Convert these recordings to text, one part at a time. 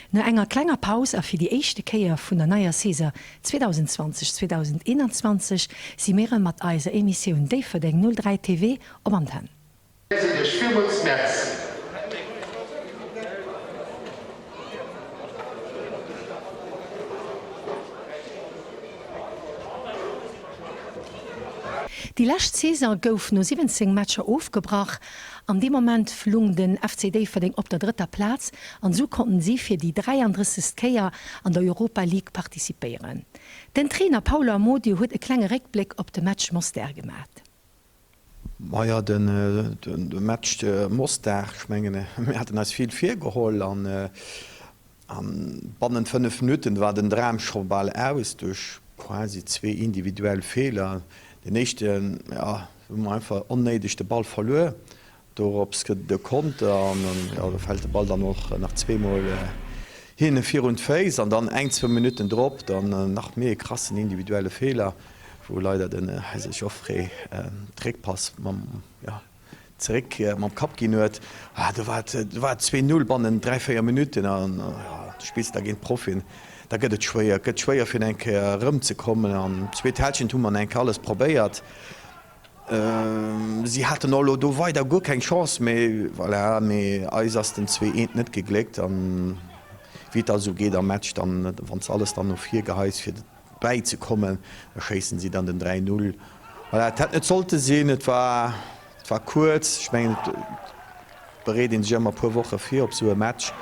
No enger klenger Paus a fir déi éischte Kéier vun der neier Saison 2020, 2021 si mir erëm mat eiser Emissioun Déifferdeng 03 TV op Antenn. Mir sinn Iech villmools Merci. Déi lescht Saison gouf no 17 Matcher ofgebrach. An deem Moment lung den FC Déifferdeng op der drëtter Plaz an esou konnten si fir déi 33. Kéier an der Europa League participéieren. Den Trainer Paulo Amodio huet e klenge Réckbléck op de Match Mostar gemat. Majo, de Match Mostar, ech mengen mir haten eis vill virgeholl an bannent 5 Minutten war den Dram scho bal aus duerch quasi zwee individuell Feeler. Den éischten, jo, hu mer einfach onnéideg de Ball verluer, dorops gëtt et e Konter an jo, do fält de Ball dann och nach zweemol hinne virun d'Féiss an dann eng, zwou Minutten drop dann nach méi e krassen individuelle Feeler, wou leider den eise Geoffrey d'Réckpass mam, jo, zeréck mam Kapp ginn huet. Do war et, do war et 2, 0 bannent 3, 4 Minutten an jo, du spills da géint Profien, da gëtt et schwéier, et gëtt schwéier fir eng Kéier erëmzekommen. An zweet Hälschent hu mer eng Kéier alles probéiert. Si haten och elo do weider guer keng Chance, mee voilà, mee eis ass den 2, 1 net gegléckt an wéi et da esou geet am Match dann, wann s alles dann no vir geheis fir bäi ze kommen, da schéissen si dann den 3, 0. Voilà, et hätt net sollte sinn, et war, et war kuerz, ech mengen et bereet ee sech ëmmer e puer Woche vir op esou e Match.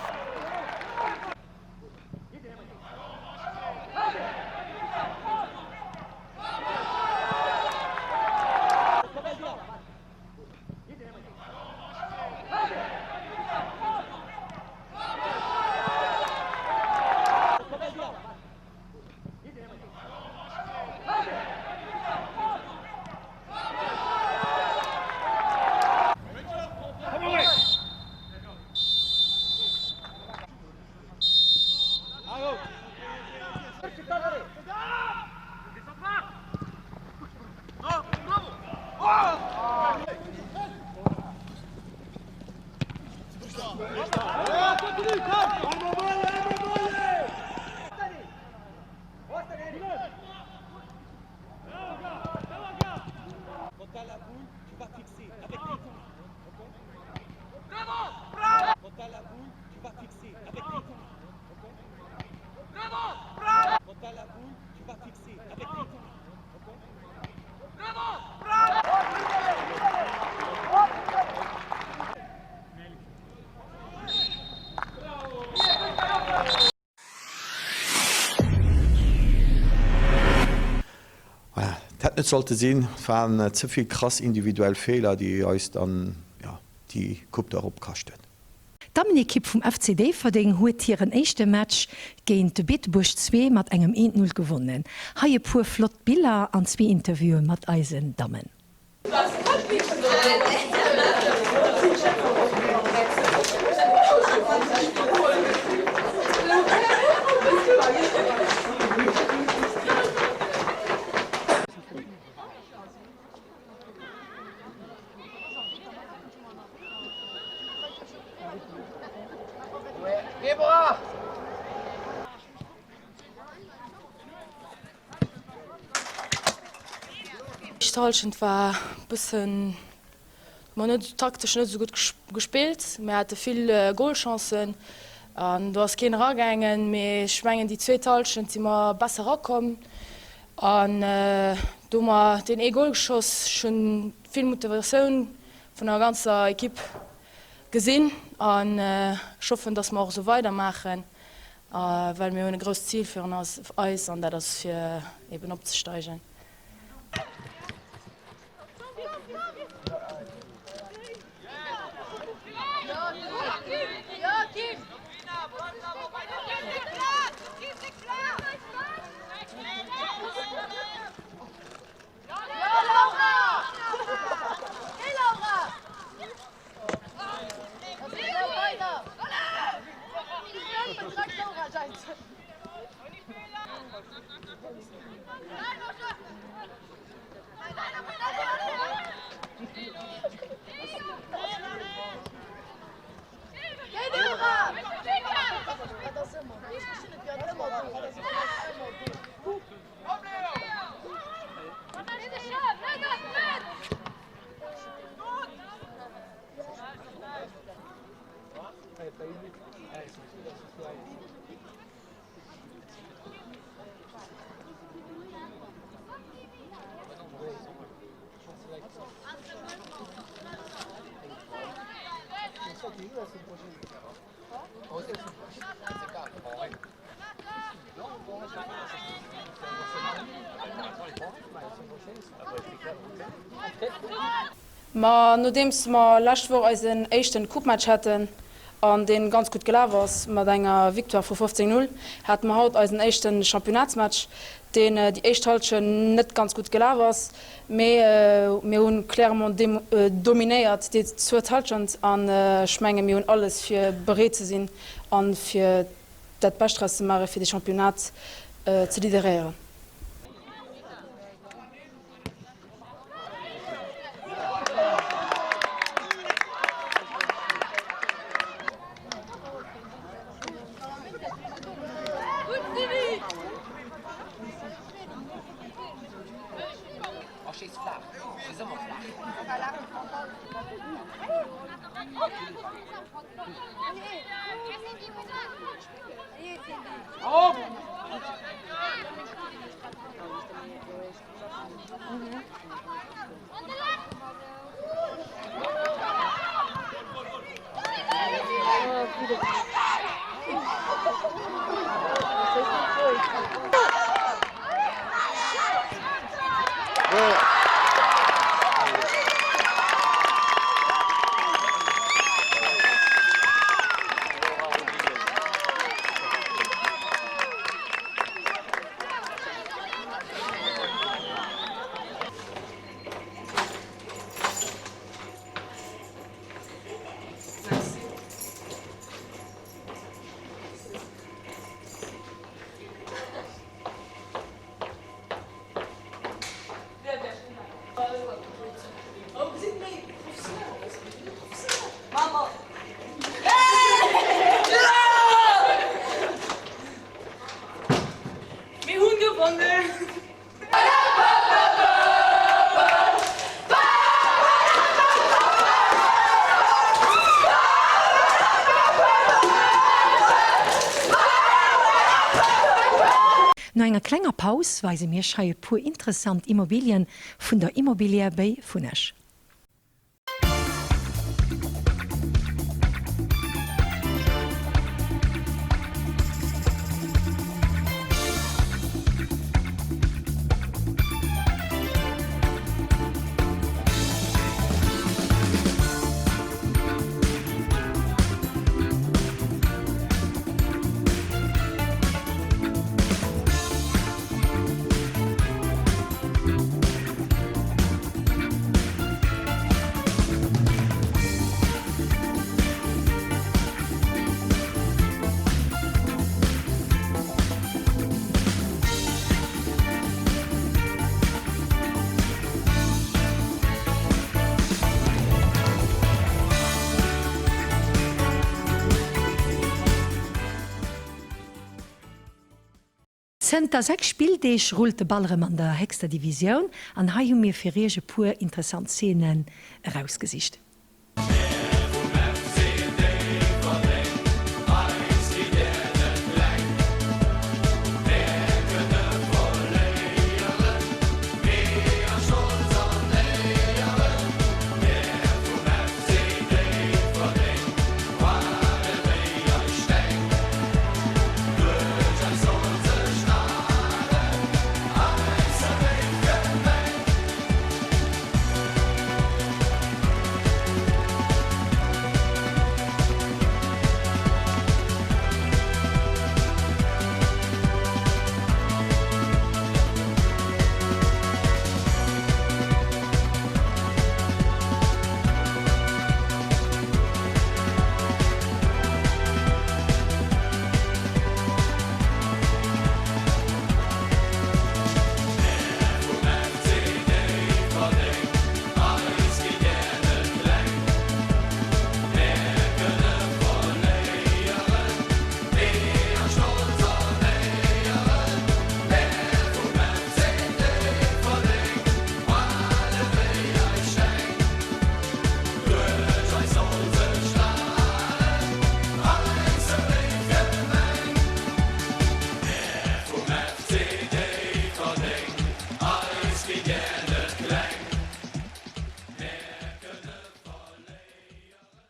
Voilà, et hätt net sollte sinn. Et waren ze vill krass individuell Feeler, déi eis dann, jo, déi Coupe d'Europe kascht huet. D'Dammenekipp vum FC Déifferdeng huet hiren éischte Match géint Beetebuerg 2 mat engem 1, 0 gewonnen. Hei e puer flott Biller an zwee Interviewen mat eisen Dammen. Éischt Hallschent war bëssen, mer net taktesch net esou gutt gespillt. Mir hate vill Golchancen an do ass keen eragaangen. Mee ech mengen déi zweet Hallschent si mer besser erakomm an do hu mer deen ee Gol geschoss. Ech hunn vill Motivatioun vun der ganzer Ekipp gesinn an ech hoffen, dass mer och esou weider maachen, well mir hunn e grousst Zil virun eis an dat ass fir eben opzesteigen. Ma nodeems mer lescht Woch eisen éischten Coupematch haten an deen ganz gutt gelaf ass mat enger Victoire vu 15, 0, hate mer haut eisen éischten Championnatsmatch, deen déi éischt Halschent net ganz gutt gelaf ass, mee mir hunn clairement dominéiert déi zweet Halschent an ech menge mir hunn alles fir bereet ze sinn an fir dat Bescht draus ze maachen fir de Championnat ze lideréieren. Mir hunn gewonnen! No enger klenger Paus weise mir iech hei e puer interessant Immobilien vun der Immobilière Béi vun Esch. Zënter 6 Spilldeeg rullt de Ball erëm an der héchster Divisioun an hei hu mir fir iech e puer interessant Zeenen erausgesicht.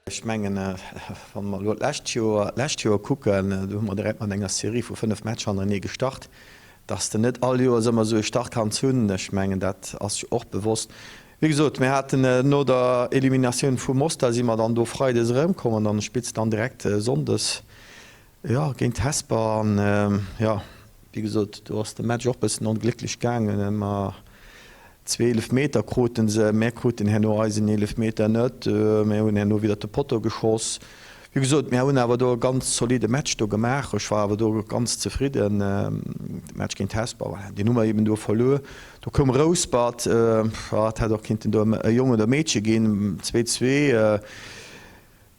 Ech mengen, wa mer elo d'lescht Joer, d'lescht Joer kucken, do hu mer direkt mat enger Serie vu 5 Matcher hannerenee gestart, dass de net all Joers ëmmer esou e Start kanns hunn, ech mengen, dat ass sech och bewosst. Wéi gesot, mir haten no der Eliminatioun vu Mostar si mer dann do freides erëmkomm an dann spills de dann direkt sonndes, jo, géint Hesper an, jo, Wéi gesot, do ass de Match och bëssen onglécklech gaangen. Ma zwee Eelefmeter kruten se, mär kruten herno eisen Eelefmeter net. Mär hunn herno widder de Potto geschoss. Wéi gesot, mär hunn awer do e ganz zolidde Match do gemaach. Ech war awer do ganz zefridden. De Match géint Hesper, voilà, deen hu mer eben do verluer. Do koum Rouspert, jo, et hätt och kinnten do e Jong oder e Meedche ginn, 2, 2.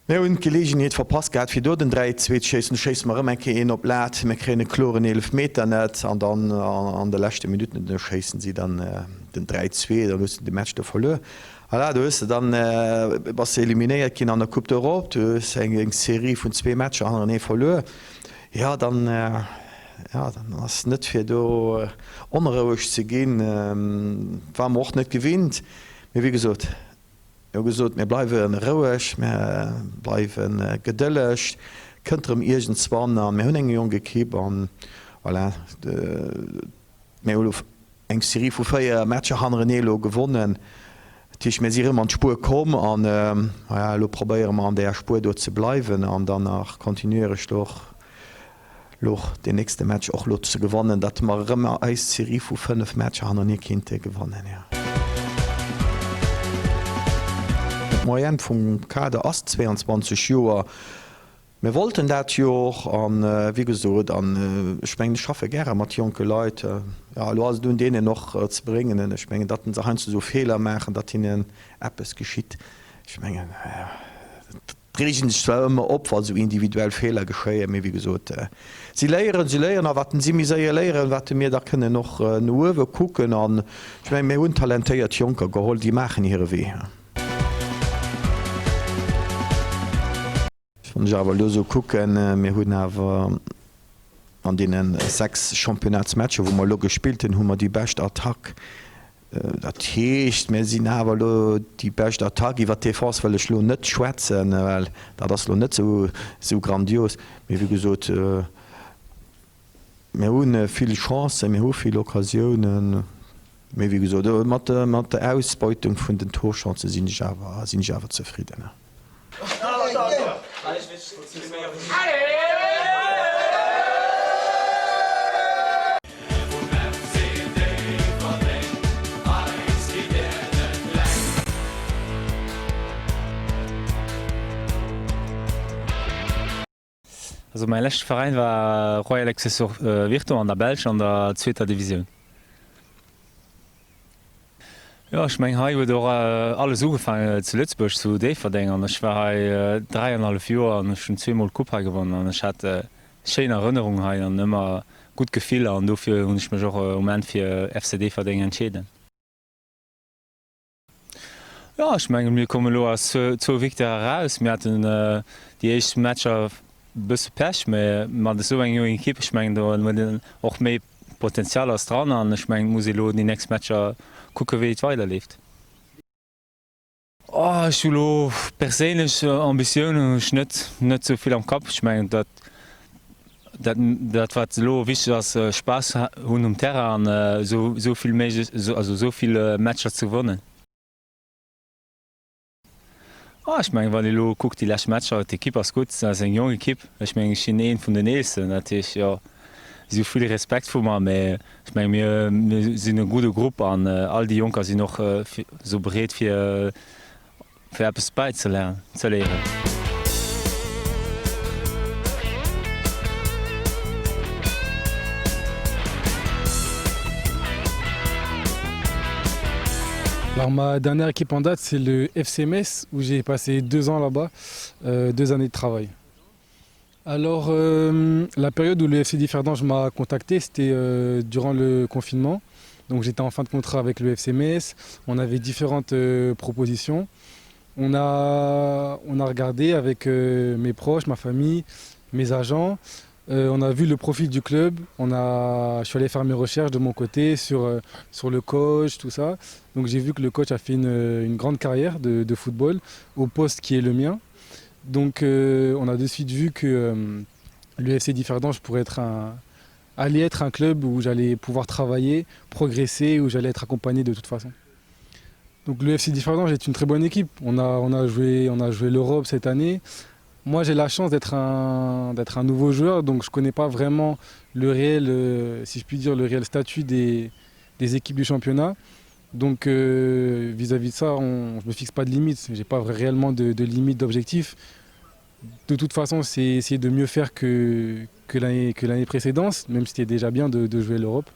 Mir hunn d'Geleegenheet verpasst gehat fir do den 3, 2 ze schéissen. Du schéisse mer erëm eng Kéier een op d'Lat, mir kréien e kloren Eelefmeter net an dann an de leschte Minutten do schéissen si dann den 3, 2, dann hues de de Match do verluer. Voilà, do hues de dann, bass de eliminéiert ginn an der Coupe d'Europe, du hues eng Serie vun zwee Matcher hannerenee verluer. Jo, dann, jo, dann ass net fir do onroueg ze ginn, war mer och net gewinnt. Mee wéi gesot, Mir hu gesot, mir bleiwe roueg, mir bleiwe gedëlleg, kënnt erëm iergendswann a mir hunn eng jonk Ekipp an voilà, mir hu elo eng Serie vu 4 Matcher hannerenee elo gewonnen. Dat heescht, mir si erëm an d'Spuer komm an voilà, elo probéiere mer an där Spuer do ze bleiwen an dann nach kontinuierlech do och Lo deen nächste Match och lo ze gewannen, datt mer erëm eis Serie vu 5 Matcher hannernier kinnte gewannen, jo. D'Moyenne vum Kader ass 22 Joer. Mir wollten dat jo och an, wéi gesot, an ech mengen, ech schaffe gäre mat jonke Leit. Jo, elo ass et un deenen och ze bréngen. Ech mengen, datt se heiansdo esou Feeler maachen, datt hinnen eppes geschitt. Ech mengen, Reegen sech zwar ëmmer op, wa sou individuell Feeler geschéien, mee wéi gesot, si léieren, si léieren a wat si méi séier léieren, wat mir da kënnen och no uewe kucken. An ech mengen, mir hunn talentéiert Jonker geholl, déi maachen hire Wee. Wann ech awer elo sou kucken, mir hunn awer an deene 6 Championnatsmatcher, wou mer elo gespillt hunn, hu mer déi bescht Attack Dat heescht, mir sinn awer elo déi bescht Attack. Iwwert d'Defense wëll ech elo net schwätzen, well dat ass elo net esou grandios. Mee wéi gesot, mir hu vill Chancen, mir hu vill Occasiounen. Mee wéi gesot, mat der Ausbeutung vun den Torchancen sinn ech awer, sinn ech awer zefridden. Also mäi leschte Veräin war Royal Excelsior Virton an der Belsch an der zweeter Divisioun. Jo, ech mengen hei huet och alles ugefaangen zu Lëtzebuerg, zu Déifferdeng an ech war hei dräianhallef Joer an ech hunn zweemol d'Coupe hei gewonnen an ech hat schéin Erënnerungen hei an ëmmer gutt Gefiller an dofir hunn ech mech och um Enn fir FC Déifferdeng entscheeden. Jo, ech mengen mir kommen elo aus zwou Victoiren eraus. Mir haten déi éischt Matcher e bësse Pech, mä mat esou enger jonker Ekipp, ech mengen do huet een och méi Potenzial ass dran an ech mengen et muss ee elo déi nächst Matcher kucke wéi et weiderleeft. Oh, ech hu lo perséinlech Ambitiounen hunn ech net, net sou vill am Kapp. Ech mengen dat dat dat wat elo wichteg ass, Spaass hunn um Terrain an esou esou vill méiglech, also esou vill Matcher ze gewannen. Oh, ech mengen wann ee elo kuckt déi lescht Matcher, d'Ekipp ass gutt, et ass eng jonk Ekipp. Ech mengen ech sinn een vun den eelsten, dat heescht jo si hu vill Respekt vu mer, mä ech menge mir mir sinn e gudde Grupp an all déi Jonker sinn och esou bereet fir fir eppes bäizeléieren ze léieren. Alors ma dernière équipe en date c'est le FC Metz où j'ai passé deux ans là-bas, euh, deux années de travail. Alors euh, la période où le FC Differdange m'a contacté c'était euh, durant le confinement. Donc j'étais en fin de contrat avec le FC Metz, on avait différentes euh, propositions. On a, on a regardé avec euh, mes proches, ma famille, mes agents. Euh, on a vu le profil du club, on a, je suis allé faire mes recherches de mon côté sur, euh, sur le coach, tout ça. Donc j'ai vu que le coach a fait une, une grande carrière de, de football au poste qui est le mien. Donc euh, on a de suite vu que euh, l'UFC Differdange pourrait être un allait être un club où j'allais pouvoir travailler, progresser, où j'allais être accompagné de toute façon. Donc le FC Differdange est une très bonne équipe. On a, on a joué, on a joué l'Europe cette année. Moi j'ai la chance d'être un, d'être un nouveau joueur, donc je ne connais pas vraiment le réel, euh, si je puis dire, le réel statut des, des équipes du championnat. Donc euh, vis-à-vis euh, -vis de ça, on, je ne me fixe pas de limites, je n'ai pas réellement de, de limite d'objectif. De toute façon, c'est essayer de mieux faire que, que l'année précédente, même si c'était déjà bien de, de jouer l'Europe.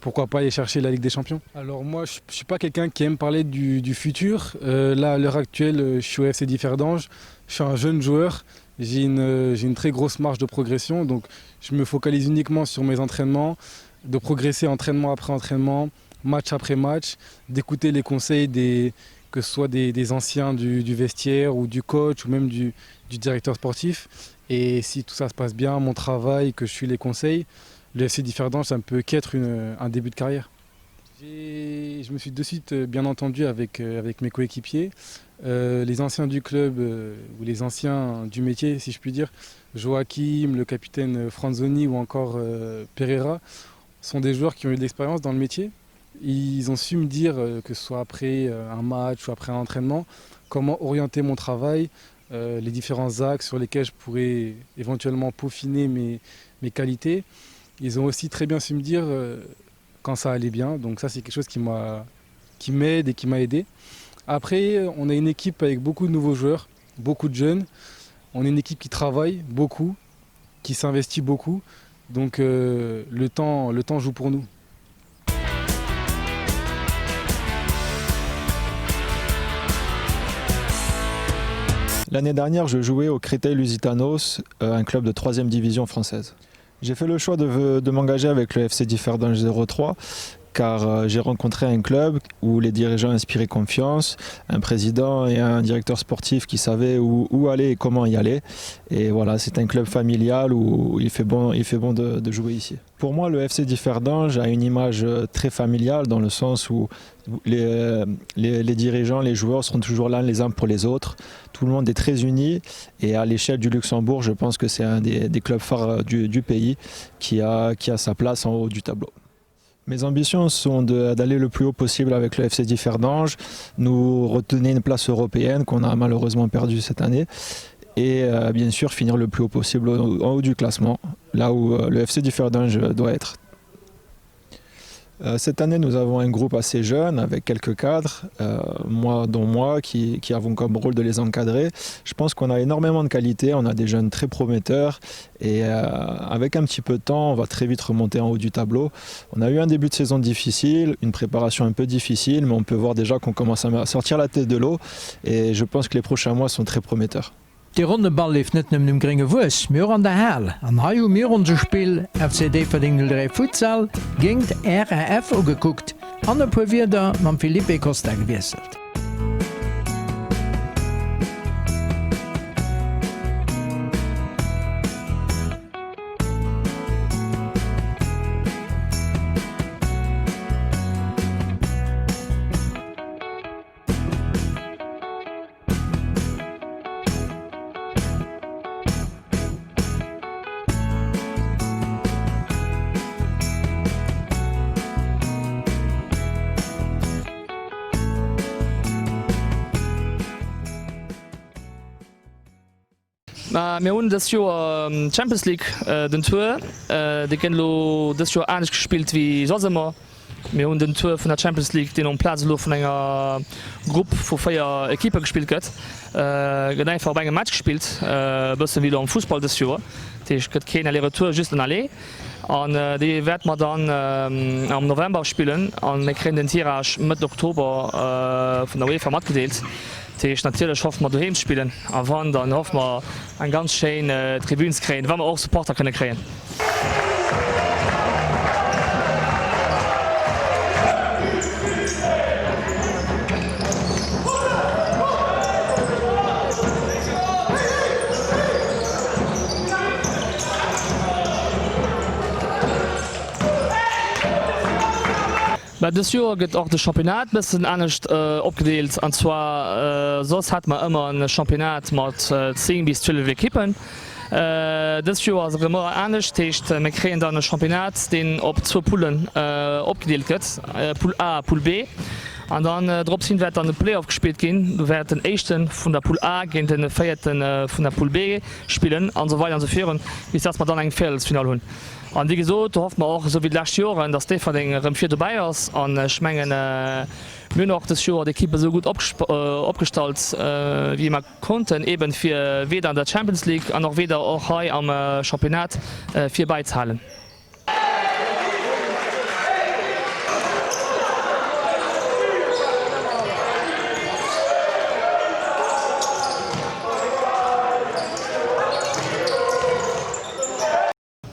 Pourquoi pas aller chercher la Ligue des Champions Alors moi, je ne suis pas quelqu'un qui aime parler du, du futur. Euh, là, à l'heure actuelle, je suis au FC Differdange, je suis un jeune joueur, j'ai une, une très grosse marge de progression, donc je me focalise uniquement sur mes entraînements, de progresser entraînement après entraînement, match après match, d'écouter les conseils des, que ce soit des, des anciens du, du vestiaire ou du coach ou même du, du directeur sportif. Et si tout ça se passe bien, mon travail, que je suis les conseils, le FC Differdange, ça ne peut qu'être un début de carrière. Je me suis de suite euh, bien entendu avec, euh, avec mes coéquipiers, euh, les anciens du club euh, ou les anciens du métier, si je puis dire, Joachim, le capitaine Franzoni ou encore euh, Pereira, sont des joueurs qui ont eu de l'expérience dans le métier. Ils ont su me dire, euh, que ce soit après euh, un match ou après un entraînement, comment orienter mon travail, euh, les différents axes sur lesquels je pourrais éventuellement peaufiner mes, mes qualités. Ils ont aussi très bien su me dire euh, quand ça allait bien. Donc ça c'est quelque chose qui m'a qui m'aide et qui m'a aidé. Après, on a une équipe avec beaucoup de nouveaux joueurs, beaucoup de jeunes. On est une équipe qui travaille beaucoup, qui s'investit beaucoup. Donc euh, le, temps, le temps joue pour nous. L'année dernière, je jouais au Créteil Lusitanos, euh, un club de troisième division française. J'ai fait le choix de, de m'engager avec le FC Differdange 03 car euh, j'ai rencontré un club où les dirigeants inspiraient confiance, un président et un directeur sportif qui savaient où, où aller et comment y aller. Et voilà, c'est un club familial où il fait bon, il fait bon de, de jouer ici. Pour moi, le FC Differdange a une image euh, très familiale dans le sens où les, euh, les, les dirigeants, les joueurs seront toujours là les uns pour les autres. Tout le monde est très uni et à l'échelle du Luxembourg, je pense que c'est un des, des clubs phares euh, du, du pays qui a, qui a sa place en haut du tableau. Mes ambitions sont d'aller le plus haut possible avec le FC Differdange, nous retenir une place européenne qu'on a malheureusement perdue cette année et euh, bien sûr finir le plus haut possible au, en haut du classement, là où euh, le FC Differdange doit être. Euh, cette année, nous avons un groupe assez jeune avec quelques cadres, euh, moi dont moi, qui, qui avons comme rôle de les encadrer. Je pense qu'on a énormément de qualité, on a des jeunes très prometteurs et euh, avec un petit peu de temps, on va très vite remonter en haut du tableau. On a eu un début de saison difficile, une préparation un peu difficile, mais on peut voir déjà qu'on commence à sortir la tête de l'eau et je pense que les prochains mois sont très prometteurs. De ronne Ball leeft net nëmmen um grénge Wues, mee och an der Hal. An hei hu mir onse Spill FC Déifferdeng 03 Futsal géingt RAF ugekuckt an e puer Wierder mam Felipe Costa gewiesselt. Mir hunn dëst Joer d'Champions League, den Tour, dee gëtt elo dëst Joer anescht gespillt wéi soss ëmmer. Mir hunn den Tour vun der Champions League, deen amplaz elo vun enger Grupp vu 4 Ekippe gespillt gëtt, gëtt einfach op engem Match gespillt, e bësse wéi elo am Fussball dëst Joer. Dat heescht, et gëtt keen Aller-Retour, just en Aller. An dee wäerte mer dann am November spillen a mir kréien den Tirage Mëtt Oktober vun der UEFA matgedeelt. Dat heescht, natierlech hoffe mer doheem ze spillen a wann, dann hoffe mer eng ganz schéin Tribün ze kréien, wa mer och Supporter kënne kréien. Mä dës Joer gëtt och de Championnat bëssen anescht opgedeelt. An zwar soss hate mer ëmmer e Championnat mat 10 bis 12 Ekippen. Dës Joer ass et erëm anescht, dat heescht mir kréien dann e Championnat deen op zwou Poullen opgedeelt gëtt, Poule A a Poule B. An dann drops hin wäert dann de Play-off gespillt ginn. Do wäert den éischte vun der Poule A géint de véierte vun der Poule B spillen an esou weider an esou virun, bis dass mer dann eng Véierelsfinall hunn. An wéi gesot, do hoffe mer och, esou wéi d'lescht Joren, dass Déifferdeng erëm vir dobäi ass. An ech mengen, mir hunn och dës Joer d'Ekipp esou gutt opgestallt, wéi mer konnten, eeben fir weder an der Champions League an och weder och hei am Championnat vir bäizehalen.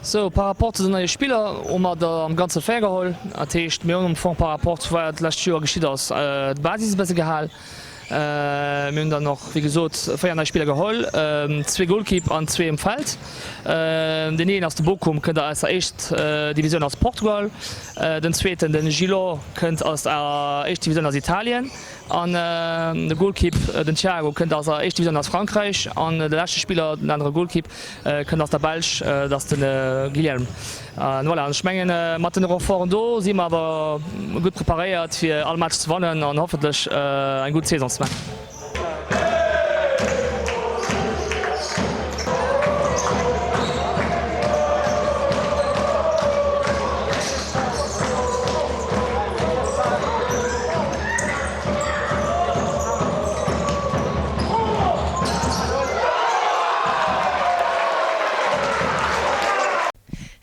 Sou, par rapport zu den neie Spiller hu mer der am Ganze 4 geholl. Dat heescht, mir hunn am Fong par rapport zu wat d'lescht Joer geschitt ass, d'Basis e bësse gehal. Mir hunn dann och, wéi gesot, 4 nei Spiller geholl, zwee Golkipp an zwee um Feld. Deen een ass de Bochum, kënnt aus der éischt Divisioun aus Portugal. Den zweeten, de Gilot, kënnt aus der éischt Divisioun aus Italien. An de Golkipp, den Thiago, kënnt aus der éischt Divisioun aus Frankräich. An de leschte Spiller, den anere Golkipp, kënnt aus der Belsch, dat ass de Guilherme. An voilà, ech mengen, mat den Renforten do si mer awer gutt preparéiert, fir all Match ze wannen an hoffentlech eng gutt Saison ze maachen.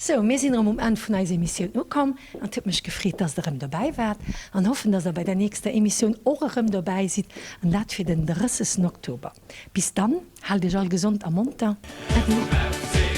Sou, mir sinn erëm um Enn vun eiser Emissioun ukomm an et huet mech gefreet, dass der erëm dobäi waart an hoffen, dass der bei der nächster Emissioun och erëm dobäi sidd an dat fir den 30 Oktober. Bis dann, haalt iech all gesond a monter. Äddi.